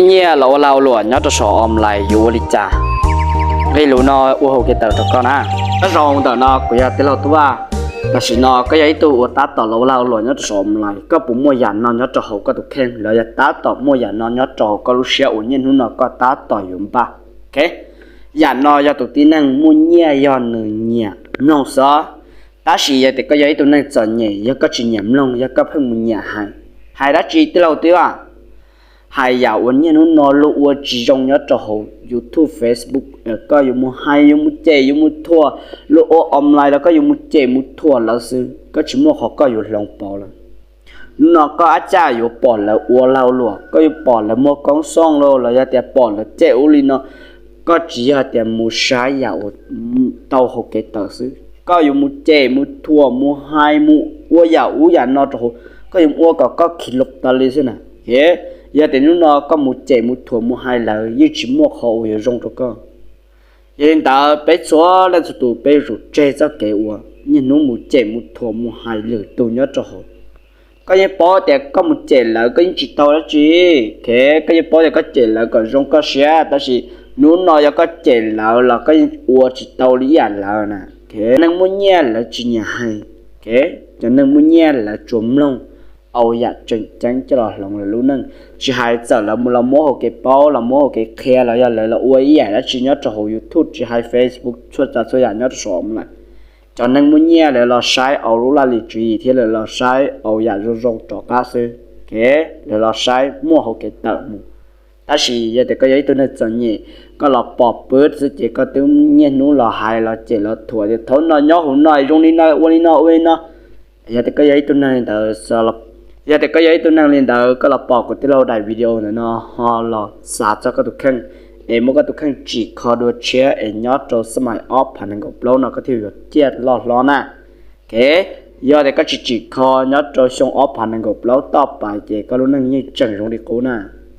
Nyiaj los ua lag ua luam nyob rau saum online yuav ua li cas? Nqe lus no ua hauv kev tawm rau koj na. Nyob zoo ntawm no kuv yog tij laug Tub Vaj. Tam sim no koj yog ib tug uas tab tom los ua lag ua luam nyob rau saum online, koj puas muaj yam no nyob rau hauv koj tus kheej los yog tab tom muaj yam no nyob rau hauv koj lub siab uas niaj hnub no koj tab tom yuav npaj? Yam no yog tus tib neeg muaj nyiaj yog nws nyiam mloog xwb. Tab sis yog tias koj yog ib tug neeg txom nyem, yog koj tsis nyiam mloog, yog koj pheej mus nyiam hais. Hais dab tsi tij laug Tub Vaj? Hais yam uas niaj hnub no luag ua tsis zoo nyob rau hauv YouTube, Facebook, koj yuav mus hais, yuav mus cem, yuav mus thuam, luag ua online los koj yuav mus cem mus thuam lawv xwb, koj tsis muaj qhov koj yuav hloov pauv lawm. Hnub no koj ab caj yuav pom lawv ua lag luam, koj yuav pom lawv muag koob xooj los los yog tias pom lawv cem ub li no, koj tsis yog tias mus saib yam uas tau hauv kev tawm xwb, koj yuav mus cem mus thuam mus hais mus ua yam ub yam no rau hauv, koj yuav ua kom koj khi lus tas li xwb na. Yog tias hnub no koj mus cem mus thuam mus hais lawv yeej tsis muaj qhov uas yuav zoo rau koj. Yog li ntawd peb txhua leej txhua tus peb yuav tsum tseg txoj kev uas niaj hnub mus cem mus thuam mus hais lwm tus nyob rau hauv. Koj yeej paub tias koj mus cem lawv koj yeej tsis tau dab tsi, koj yeej paub tias koj cem lawv kom zoo koj siab, tab sis hnub no yog koj cem lawv los koj yeej ua tsis tau li ib yam lawv na. Neeg muaj nyiaj lawv tsis nyiam hais, cov neeg muaj nyiaj lawv tsuas mloog, au yam tseem ceeb coj los hloov lawv lub neej. Tsis hais txawm lawv los muab hauv kev paub los muab hauv kev qhia los yog lawv los ua ib yam dab tsi nyob rau hauv YouTube tsis hais Facebook txhua tsav txhua yam nyob rau saum online, cov neeg muaj nyiaj lawv los saib au lub laj lim tswv yim thiab lawv los saib au yam zoo zoo rov qab xwb, lawv los saib muaj hauv kev tawm mus. Tab sis yog tias koj yog ib tug neeg txom nyem, koj los pom pwb xwb ces koj twb niaj hnub los hais los cem los thuam tias thaum no nyob hauv no zoo li no ua li no ua li no. Yog tias koj yog ib tug neeg li ntawd, yog tias koj yog ib tug neeg li ntawd koj los pom kuv tij laug daim video ntawm no ho los xav txog koj tus kheej, es muab koj tus kheej tsim kho dua tshiab es nyob rau xab mais ob phav nees nkaum plaub no koj thiaj yuav ciaj loj hlob na. Yog tias koj tsis tsim kho nyob rau xyoo ob phav nees nkaum plaub toj pais ces koj lub neej yeej tseem zoo li qub na.